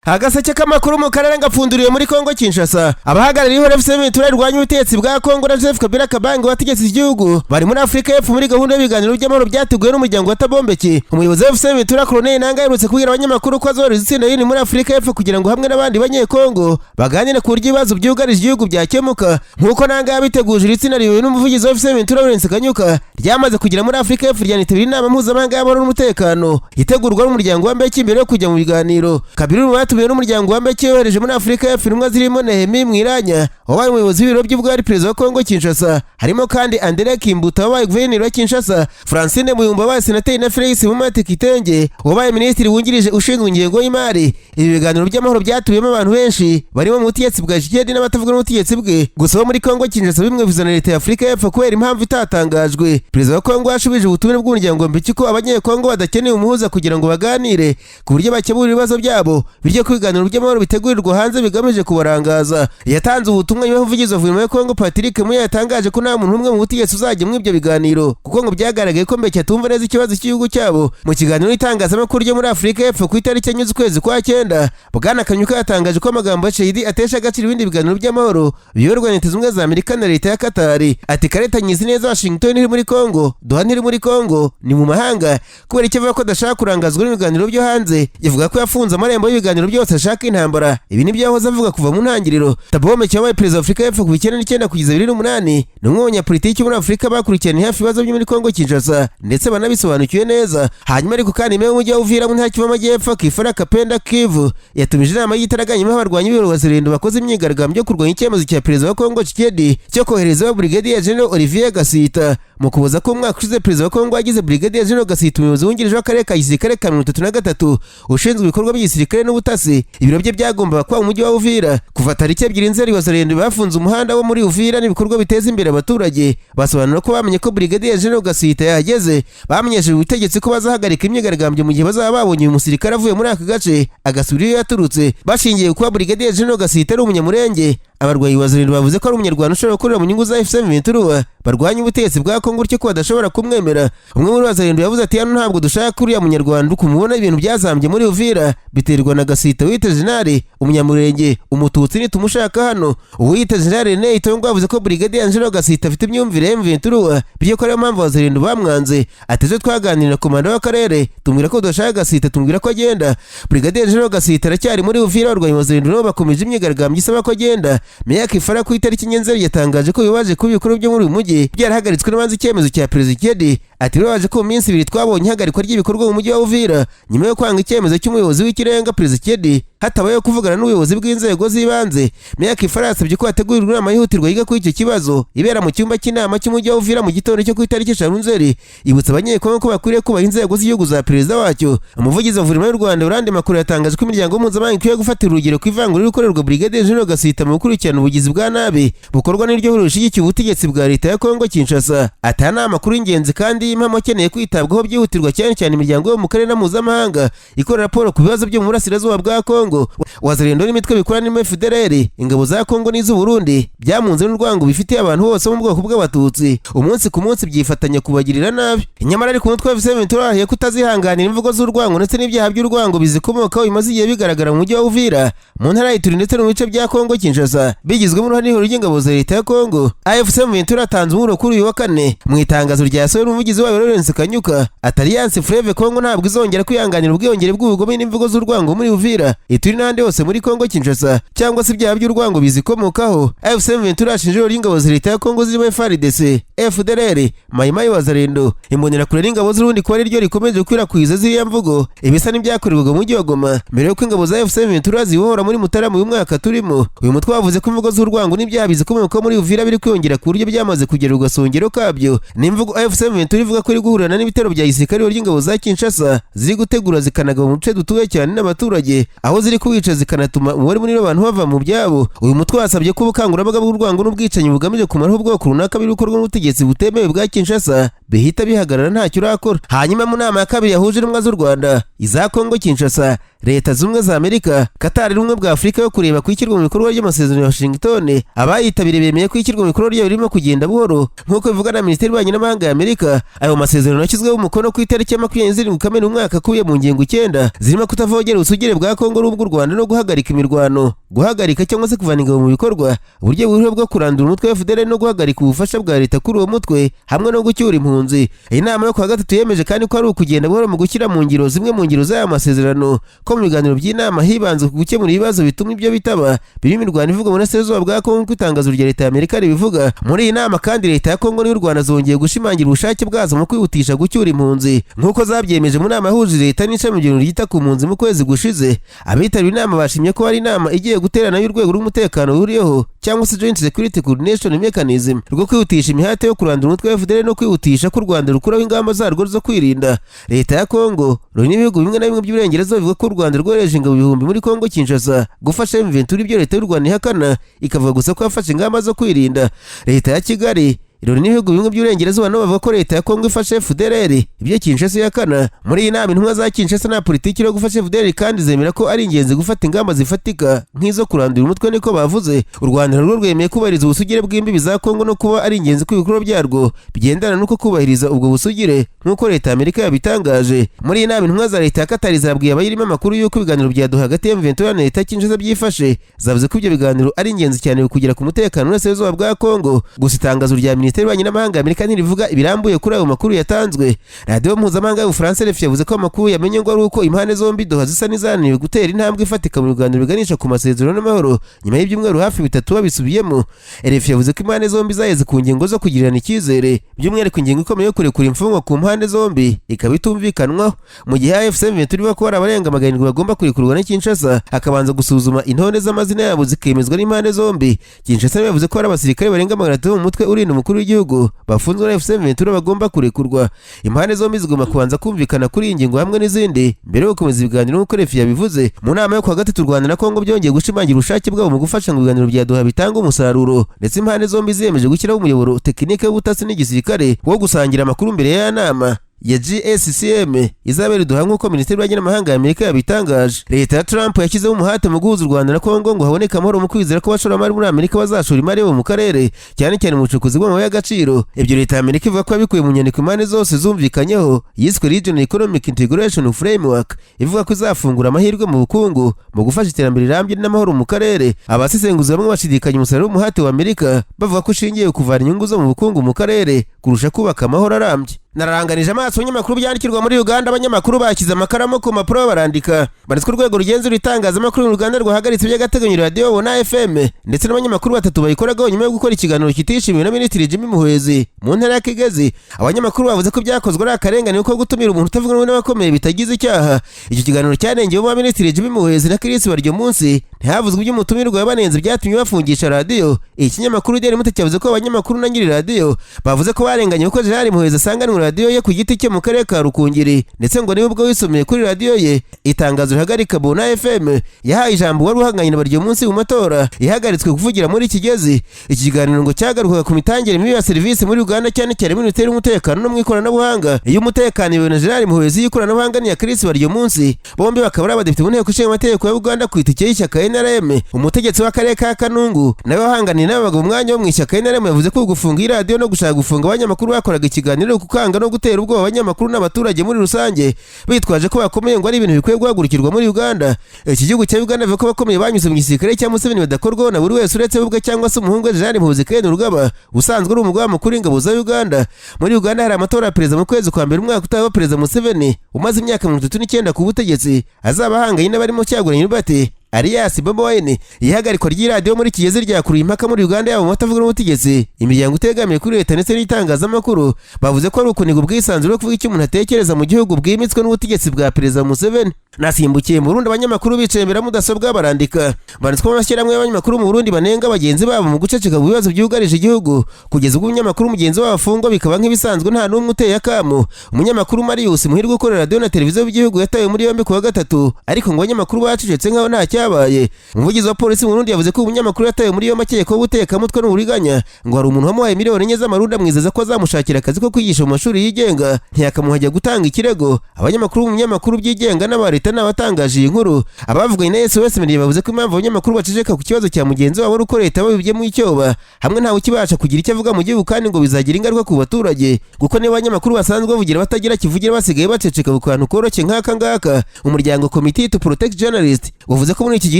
Agaseke k'amakuru mu karere gapfunduriwe muri Kongo Kinshasa. Abahagarariye ihuriro AFC M23 rirwanya ubutegetsi bwa Kongo na Joseph Kabila Kabange wategetse igihugu bari muri Afurika y'Epfo muri gahunda y'ibiganiro by'amahoro byateguwe n'umuryango wa Thabo Mbeki. Umuyobozi wa AFC M23, Corneille Nangaa, aherutse kubwira abanyamakuru ko azohereza itsinda rinini muri Afurika y'Epfo kugira ngo hamwe n'abandi Banyekongo baganire ku buryo ibibazo byugarije igihugu byakemuka. Nk'uko Nangaa yabiteguje, iri tsinda riyobowe n'umuvugizi wa AFC M23, Lawrence Kanyuka, ryamaze kugera muri Afurika y'Epfo, ryanitabira inama mpuzamahanga y'amahoro n'umutekano itegurwa n'umuryango wa Mbeki mbere yo kujya mu biganiro. Kabiri mu batumiwe n'umuryango wa Mbeki yohereje muri Afurika y'Epfo intumwa zirimo Nehemi Mwilanya wabaye umuyobozi w'ibiro by'ubwari perezida wa Kongo Kinshasa, harimo kandi Andre Kimbuta wabaye guverineri wa Kinshasa, Francine Muyumba wabaye senateri na Felix Mumati Kitenge wabaye minisitiri wungirije ushinzwe ingengo y'imari. Ibi biganiro by'amahoro byatubiyemo abantu benshi barimo mu butegetsi bwa Tshisekedi n'abatavuga n'ubutegetsi bwe, gusa bo muri Kongo Kinshasa bimwe na leta ya Afurika y'Epfo kubera impamvu itatangajwe. Perezida wa Kongo yashubije ubutumire bw'umuryango Mbeki ko Abanyekongo badakeneye umuhuza kugira ngo baganire ku buryo bakemura ibibazo byabo, bityo ko ibiganiro by'amahoro bitegurirwa hanze bigamije kubarangaza. Yatanze ubutumwa nyuma y'umuvugizi wa guverinoma ya Kongo, Patrick Muyaya, yatangaje ko nta muntu n'umwe mu butegetsi uzajya muri ibyo biganiro, kuko ngo byagaragaye ko Mbeki atumva neza ikibazo cy'igihugu cyabo. Mu kiganiro n'itangazamakuru ryo muri Afurika y'Epfo ku itariki 1 z'ukwezi kwa cyenda, Bwana Kanyuka yatangaje ko amagambo ya Tshisekedi atesha agaciro ibindi biganiro by'amahoro biyoborwa na Leta Zunze Ubumwe za Amerika na leta ya Katari. Ati: "Kareta nyizi neza, Washington iri muri Kongo, Doha ntiri muri Kongo, ni mu mahanga." Kubera icyo avuga ko adashaka kurangazwa n'ibiganiro byo hanze, ivuga ko yafunze amarembo y'ibiganiro byose, ashaka intambara. Ibi nibyo yahoze avuga kuva mu ntangiriro. Thabo Mbeki wabaye perezida wa Afurika y'Epfo kuva 99 kugeza 2008 ni umwe mu banyapolitiki muri Afurika bakurikiraniye hafi ibibazo byo muri Kongo Kinshasa ndetse banabisobanukiwe neza. Hanyuma ariko kandi, meya w'umujyi wa Uvira mu ntara Kivu y'Amajyepfo, Kifara Kapenda Kivu, yatumije inama y'igitaraganya abarwanyi b'Abazalendo bakoze imyigaragambyo yo kurwanya icyemezo cya perezida wa Kongo Tshisekedi cyo koherezaho Brigadier General Olivier Gasita. Mu Kuboza k'umwaka ushize, perezida wa Kongo yagize Brigadier General Gasita umuyobozi wungirije w'akarere ka gisirikare ka 33 ushinzwe ibikorwa by'igisirikare n'ubutasi. Ibiro bye byagombaga kuba mu mujyi wa Uvira. Kuva tariki 2 Nzeri, Wazalendo bafunze umuhanda wo muri Uvira n'ibikorwa biteza imbere abaturage. Basobanura ko bamenye ko Brigadier General Gasita yahageze. Bamenyesheje ubutegetsi ko bazahagarika imyigaragambyo mu gihe bazaba babonye uyu musirikare avuye muri aka gace agasubira iyo yaturutse. Bashingiye kuba Brigadier General Gasita ari Umunyamurenge, abarwanyi Wazalendo bavuze ko ari Umunyarwanda ushobora gukorera mu nyungu za AFC M23 barwanya ubutegetsi bwa Kongo, bityo ko badashobora kumwemera. Umwe muri Wazalendo yavuze ati: "Hano ntabwo dushaka uriya Munyarwanda. Ukumubona, ibintu byazambye muri Uvira biterwa na Gasita wita General, Umunyamurenge, Umututsi, nitumushaka hano." Uwiyita General Rene Itongo yavuze ko Brigadier General Gasita afite imyumvire ya M23, bityo ko ariyo mpamvu Wazalendo bamwanze. Ati: "Ejo twaganiriye na komanda w'akarere, tumubwira ko tudashaka Gasita, tumubwira ko agenda." Brigadier General Gasita aracyari muri Uvira. Abarwanyi Wazalendo nabo bakomeje imyigaragambyo isaba ko agenda. Meya Kifara ku itariki 1 Nzeri yatangaje ko bibaje kuba ibikorwa byo muri uyu mujyi byarahagaritswe n'abanze icyemezo cya perezida Tshisekedi. Ati: "Birabaje ko mu minsi 2 twabonye ihagarikwa ry'ibikorwa mu mujyi wa Uvira nyuma yo kwanga icyemezo cy'umuyobozi w'ikirenga perezida Tshisekedi, hatabayeho kuvugana n'ubuyobozi bw'inzego z'ibanze." Meya Kifara yasabye ko hategurirwa inama yihutirwa yiga kuri icyo kibazo, ibera mu cyumba cy'inama cy'umujyi wa Uvira mu gitondo cyo ku itariki 5 Nzeri. Ibutsa Abanyekongo ko bakwiriye kubaha inzego z'igihugu za perezida wacyo. Umuvugizi wa guverinoma y'u Rwanda, Yolande Makolo, yatangaje ko imiryango mpuzamahanga ikwiye gufatira urugero ku ivangura riri gukorerwa Brigadier General Gasita mu gukurikirana ubugizi bwa nabi bukorwa n'iryo huriro rishyigikiye ubutegetsi bwa leta ya Kongo Kinshasa. Ati: "Aya ni amakuru y'ingenzi kandi y'impamo akeneye kwitabwaho byihutirwa, cyane cyane imiryango yo mu karere na mpuzamahanga ikora raporo ku bibazo byo mu burasirazuba bwa Kongo." Wazalendo n'imitwe bikorana n'imwe FDLR, ingabo za Kongo n'iz'u Burundi byamunze n'urwango bifitiye abantu bose bo mu bwoko bw'Abatutsi, umunsi ku munsi byifatanya kubagirira nabi. Nyamara ariko umutwe wa AFC M23 warahiye kutazihanganira imvugo z'urwango ndetse n'ibyaha by'urwango bizikomokaho bimaze igihe bigaragara mu mujyi wa Uvira, mu ntara ya Ituri ndetse no mu bice bya Kongo Kinshasa bigizwemo uruhare n'ihuriro ry'ingabo za leta ya Kongo. AFC M23 atanze umuburo kuri uyu wa kane mu itangazo ryasohowe n'umuvugizi wayo, Lawrence Kanyuka. Ati: "Alliance Fleuve Congo ntabwo izongera kwihanganira ubwiyongere bw'ubugome n'imvugo z'urwango muri Uvira, Ituri n'ahandi hose muri Kongo Kinshasa, cyangwa se ibyaha by'urwango bizikomokaho." AFC M23 yashinje ihuriro ry'ingabo za leta ya Kongo zirimo FARDC, FDLR, Mayimayi, Wazalendo, Imbonerakure n'ingabo z'Urundi kuba ariryo rikomeje gukwirakwiza ziriya mvugo, ibisa n'ibyakorerwaga mu mujyi wa Goma mbere y'uko ingabo za AFC M23 zibohora muri Mutarama uyu mwaka turimo. Uyu mutwe wavuze ko imvugo z'urwango n'ibyaha bizikomokaho muri Uvira biri kwiyongera ku buryo byamaze kugera ku gasongero kabyo. Ni imvugo AFC M23 ivuga ko iri guhurana n'ibitero bya gisirikare ry'ingabo za Kinshasa ziri gutegura zikanagaba mu duce dutuwe cyane n'abaturage, aho ziri kubica zikanatuma umubare munini w'abantu bava mu byabo. Uyu mutwe wasabye ko ubukangurambaga bw'urwango n'ubwicanyi bugamije kumaraho ubwoko runaka biri gukorwa n'ubutegetsi butemewe bwa Kinshasa bihita bihagarara ntacyo urakora. Hanyuma mu nama ya kabiri yahuje intumwa z'u Rwanda, iza Kongo Kinshasa Leta Zunze za Amerika, Qatar n'Ubumwe bwa Afurika yo kureba ku ishyirwa mu bikorwa ry'amasezerano ya Washington. Abayitabiriye bemeye ko ishyirwa mu bikorwa ryayo ririmo kugenda buhoro, nk'uko bivugwa na Minisiteri y'Ububanyi n'Amahanga ya Amerika. Ayo masezerano yashyizweho umukono ku itariki ya 27 Kamena umwaka, akubiye mu ngingo icyenda zirimo kutavogera ubusugire bwa Kongo n'ubw'u Rwanda no guhagarika imirwano, guhagarika cyangwa se kuvana ingabo mu bikorwa, uburyo buriho bwo kurandura umutwe wa FDLR no guhagarika ubufasha bwa leta kuri uwo mutwe, hamwe no gucyura impunzi. Iyi nama yo kuwa gatatu yemeje kandi ko ari ukugenda buhoro mu gushyira mu ngiro zimwe mu ngiro z'aya masezerano, ko mu biganiro by'inama hibanzwe ku gukemura ibibazo bituma ibyo bitaba, birimo imirwano ivugwa mu burasirazuba bwa Kongo, nk'uko itangazo rya leta ya Amerika ribivuga. Muri iyi nama kandi, leta ya Kongo n'iy'u Rwanda zongeye gushimangira ubushake bwazo mu kwihutisha gucyura impunzi, nk'uko zabyemeje mu nama yahuje leta n'ishami ryita ku mpunzi mu kwezi gushize. Abitabiriye inama bashimye ko hari inama igiye guterana y'urwego rw'umutekano ruriho, cyangwa se Joint Security Coordination Mechanism, rwo kwihutisha imihate yo kurandura umutwe wa FDLR no kwihutisha ko u Rwanda rukuraho ingamba zarwo zo kwirinda. Leta ya Kongo, Loni n'ibihugu bimwe na bimwe by'Iburengerazuba bivuga ko u Rwanda rwohereje ingabo ibihumbi muri Kongo Kinshasa gufasha M23, ibyo leta y'u Rwanda ihakana, ikavuga gusa ko yafashe ingamba zo kwirinda. Leta ya Kigali, Loni n'ibihugu bimwe by'Iburengerazuba nabo bavuga ko leta ya Kongo ifashe FDLR, ibyo Kinshasa ihakana. Muri iyi nama, intumwa za Kinshasa nta politiki yo gufasha FDLR, kandi zemera ko ari ingenzi gufata ingamba zifatika nk'izo kurandura umutwe, niko bavuze. U Rwanda narwo rwemeye kubahiriza ubusugire bw'imbibi za Kongo no kuba ari ingenzi ko ibikorwa byarwo bigendana n'uko kubahiriza ubwo busugire, nk'uko leta ya Amerika yabitangaje. Muri iyi nama, intumwa za leta ya Katari zabwiye abayirimo amakuru y'uko ibiganiro bya Doha hagati ya M23 na leta ya Kinshasa byifashe. Zavuze ko ibyo biganiro ari ingenzi cyane kugera ku mutekano w'Uburasirazuba bwa Kongo. Gusa itangazo rya Minisiteri y'Ububanyi n'Amahanga ya Amerika ntirivuga ibirambuye kuri ayo makuru yatanzwe. Radiyo mpuzamahanga y'Ubufaransa RFI yavuze ko amakuru yamenye ngo ari uko impande zombi Doha zisa n'izananiwe gutera intambwe ifatika mu biganiro biganisha ku masezerano n'amahoro, nyuma y'ibyumweru hafi 3 babisubiyemo. RFI yavuze ko impande zombi zaheze ku ngingo zo kugirirana icyizere, by'umwihariko ingingo ikomeye yo kurekura imfungwa ku mpande zombi ikaba itumvikanwaho, mu gihe AFC M23 ivuga ko hari abarenga 700 bagomba kurekurwa na Kinshasa, hakabanza gusuzuma intonde z'amazina yabo zikemezwa n'impande zombi. Kinshasa yavuze ko hari abasirikare barenga 300 mu mutwe urinda umukuru w'igihugu bafunzwe na AFC M23 bagomba kurekurwa. Impande zombi zigomba kubanza kumvikana kuri iyi ngingo hamwe n'izindi mbere yo gukomeza ibiganiro, nk'uko RFI yabivuze. Mu nama yo kuwa gatatu, u Rwanda na Kongo byongeye gushimangira ubushake bwabo mu gufasha ngo ibiganiro bya Doha bitanga umusaruro, ndetse impande zombi ziyemeje gushyiraho umuyoboro tekinike w'ubutasi n'igisirikare wo gusangira amakuru mbere ya nama ya JSCM izabera Doha, nk'uko Minisiteri y'Ububanyi n'Amahanga ya Amerika yabitangaje. Leta ya Trump yashyizeho umuhate mu guhuza u Rwanda na Kongo ngo haboneke amahoro, mu kwizera ko abashoramari muri Amerika bazashora imari yabo mu karere, cyane cyane mu bucukuzi bw'amabuye y'agaciro. Ibyo leta ya Amerika ivuga ko yabikuye mu nyandiko impande zose zumvikanyeho yiswe Regional Economic Integration Framework, ivuga ko izafungura amahirwe mu bukungu mu gufasha iterambere rirambye n'amahoro mu karere. Abasesenguzi bamwe bashidikanya umusaruro w'umuhate wa Amerika, bavuga ko ushingiye kuvana inyungu zo mu bukungu mu karere kurusha kubaka amahoro arambye. Nararanganije amaso abanyamakuru byandikirwa muri Uganda. Abanyamakuru bashyize amakaramu ku mpapuro barandika. Banditswe urwego rugenzura itangazamakuru mu Uganda rwahagaritse by'agateganyo radiyo Bona FM ndetse n'abanyamakuru batatu bayikoragaho, nyuma yo gukora ikiganiro kitishimiwe na Minisitiri Jimmy Muhwezi mu ntara ya Kigezi. Abanyamakuru bavuze ko byakozwe ari akarengane, kuko gutumira umuntu utavuga rumwe n'abakomeye bitagize icyaha. Icyo kiganiro cyanengewemo Minisitiri Jimmy Muhwezi na Chris Baryomunsi. Ntihavuzwe iby'umutumirwa yabanenze byatumye bafungisha radiyo. Ikinyamakuru Daily Monitor cyavuze ko abanyamakuru na nyiri radiyo bavuze ko barenganye, kuko Gerard Muhwezi asanganwe radiyo ye ku giti cye mu karere ka Rukungiri, ndetse ngo niwe ubwo wisomeye kuri radiyo ye itangazo rihagarika Bona FM yahaye ijambo wari uhanganye na Baryomunsi mu matora ihagaritswe kuvugira muri Kigezi. Iki kiganiro ngo cyagarukaga ku mitangire mibi ya serivisi muri Uganda, cyane cyane muri minisiteri y'umutekano no mu ikoranabuhanga. Iyo umutekano iyobowe na Gerard Muhwezi, y'ikoranabuhanga ni ya Chris Baryomunsi, bombi bakaba ari abadepite mu nteko ishinga amategeko ya Uganda ku itike y'ishyaka NRM. Umutegetsi w'akarere ka Kanungu nawe wahanganiye n'abagabo umwanya wo mu ishyaka NRM yavuze ko gufunga iyi radiyo no gushaka gufunga abanyamakuru bakoraga ikiganiro kukanga no gutera ubwoba abanyamakuru n'abaturage muri rusange bitwaje ko bakomeye, ngo ari ibintu bikwiye guhagurukirwa muri Uganda. Iki gihugu cya Uganda bivuga ko abakomeye banyuze mu gisirikare cya Museveni badakorwaho na buri wese uretse we ubwe cyangwa se umuhungu we Jean Muhoozi Kainerugaba, usanzwe ari umugaba mukuru w'ingabo za Uganda. Muri Uganda hari amatora ya perezida mu kwezi kwa mbere umwaka utaha wa Perezida Museveni umaze imyaka 39 ku butegetsi azaba ahanganye n'abarimo Kyagulanyi Robert alias Bobi Wine. Ihagarikwa ry'iradiyo muri Kigezi ryakuruye impaka muri Uganda, yaba mu batavuga n'ubutegetsi, imiryango itegamiye kuri leta ndetse n'itangazamakuru. Bavuze ko ari ukuniga ubwisanzure bwo kuvuga icyo umuntu atekereza mu gihugu bwimitswe n'ubutegetsi bwa Perezida Museveni. Nasimbukiye mu Burundi. Abanyamakuru bicaye imbere ya mudasobwa barandika. Banditswe amashyirahamwe y'abanyamakuru mu Burundi banenga bagenzi babo mu guceceka mu bibazo byugarije igihugu, kugeza ubwo umunyamakuru mugenzi wabo afungwa bikaba nk'ibisanzwe, nta n'umwe uteye akamu. Umunyamakuru Marius Muhirwa ukorera radiyo na televiziyo by'igihugu yatawe muri yombi ku wa gatatu, ariko ngo abanyamakuru bacecetse nk'aho nta cyabaye. cyabaye. Umuvugizi wa polisi mu Burundi yavuze ko umunyamakuru yatawe muri yombi akekwaho ubutekamutwe n'uburiganya. Ngo hari umuntu wamuhaye miliyoni 4 z'amarundi, amwizeza ko azamushakira akazi ko kwigisha mu mashuri yigenga, ntiyakamuhajya gutanga ikirego. Abanyamakuru mu binyamakuru byigenga n'aba leta n'abatangaje iyi nkuru. Abavuganye na SOS Media bavuze ko impamvu abanyamakuru baceceka ku kibazo cya mugenzi wabo ari uko leta babibyemo icyoba, hamwe ntawe ukibasha kugira icyo avuga mu gihugu, kandi ngo bizagira ingaruka ku baturage, kuko niba abanyamakuru basanzwe bavugira batagira kivugira basigaye baceceka ku kantu koroshye nk'aka ngaka. Umuryango Committee to Protect Journalists wavuze ko muri iki gihe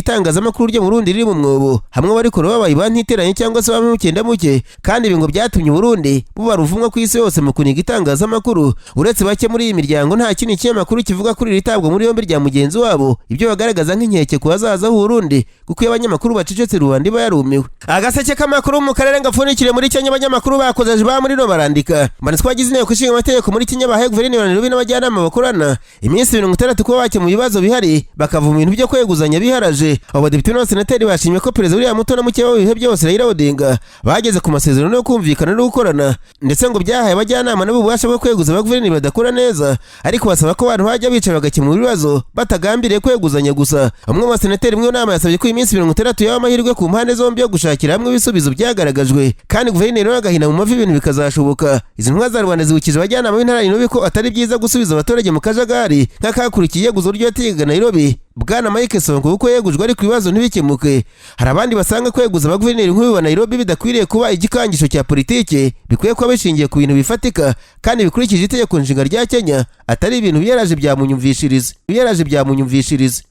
itangazamakuru ryo mu Burundi riri mu mwobo, hamwe abarikora babaye bantiteranye cyangwa se bamwe mukenda muke, kandi ibi ngo byatumye Burundi buba ruvumwa ku isi yose mu kuniga itangazamakuru. Uretse bake muri iyi miryango, nta kindi kinyamakuru kivuga kuri iri tabwa muri yombi rya mugenzi wabo, ibyo bagaragaza nk'inkeke ku hazaza h'Uburundi, kuko iyo abanyamakuru bacecetse rubanda iba yarumiwe. Agaseke k'amakuru mu karere ngapfundikire muri Kenya. Abanyamakuru bakoze ba muri no barandika manitswe bagize inteko ishinga amategeko muri Kenya bahaye guverineri wa Nairobi n'abajyanama bakorana iminsi 60 kuba bakemura ibibazo bihari, bakava mu bintu byo kweguzanya biharaje. Abo badepite n'abasenateri bashimye ko Perezida William Ruto na mukeba w'ibihe byose Raila Odinga bageze ku masezerano yo kumvikana no gukorana, ndetse ngo byahaye abajyanama nabo ububasha bwo kweguza abaguverineri badakora neza, ariko basaba ko abantu bajya bicara bagakemura ibibazo batagambiriye kweguzanya gusa. Umwe mu basenateri mu nama yasabye ko iminsi 60 yaba amahirwe ku mpande zombi yo gushakira hamwe ibisubizo byagaragajwe, kandi guverineri we agahina mu mavi, ibintu bikazashoboka. Izi ntumwa za rubanda zibukije abajyanama b'intara ya Nairobi ko atari byiza gusubiza abaturage mu kajagari nk'akakurikiye iyeguzo ry'uwategekaga Nairobi, Bwana Mike Sonko, kuko yegujwe ariko ibibazo ntibikemuke. Hari abandi basanga kweguza abaguverineri nk'uyu wa Nairobi bidakwiriye kuba igikangisho cya politike, bikwiye kuba bishingiye ku bintu bifatika kandi bikurikije itegeko nshinga rya Kenya, atari ibintu biyaraje byamunyumvishirize, biyaraje byamunyumvishirize.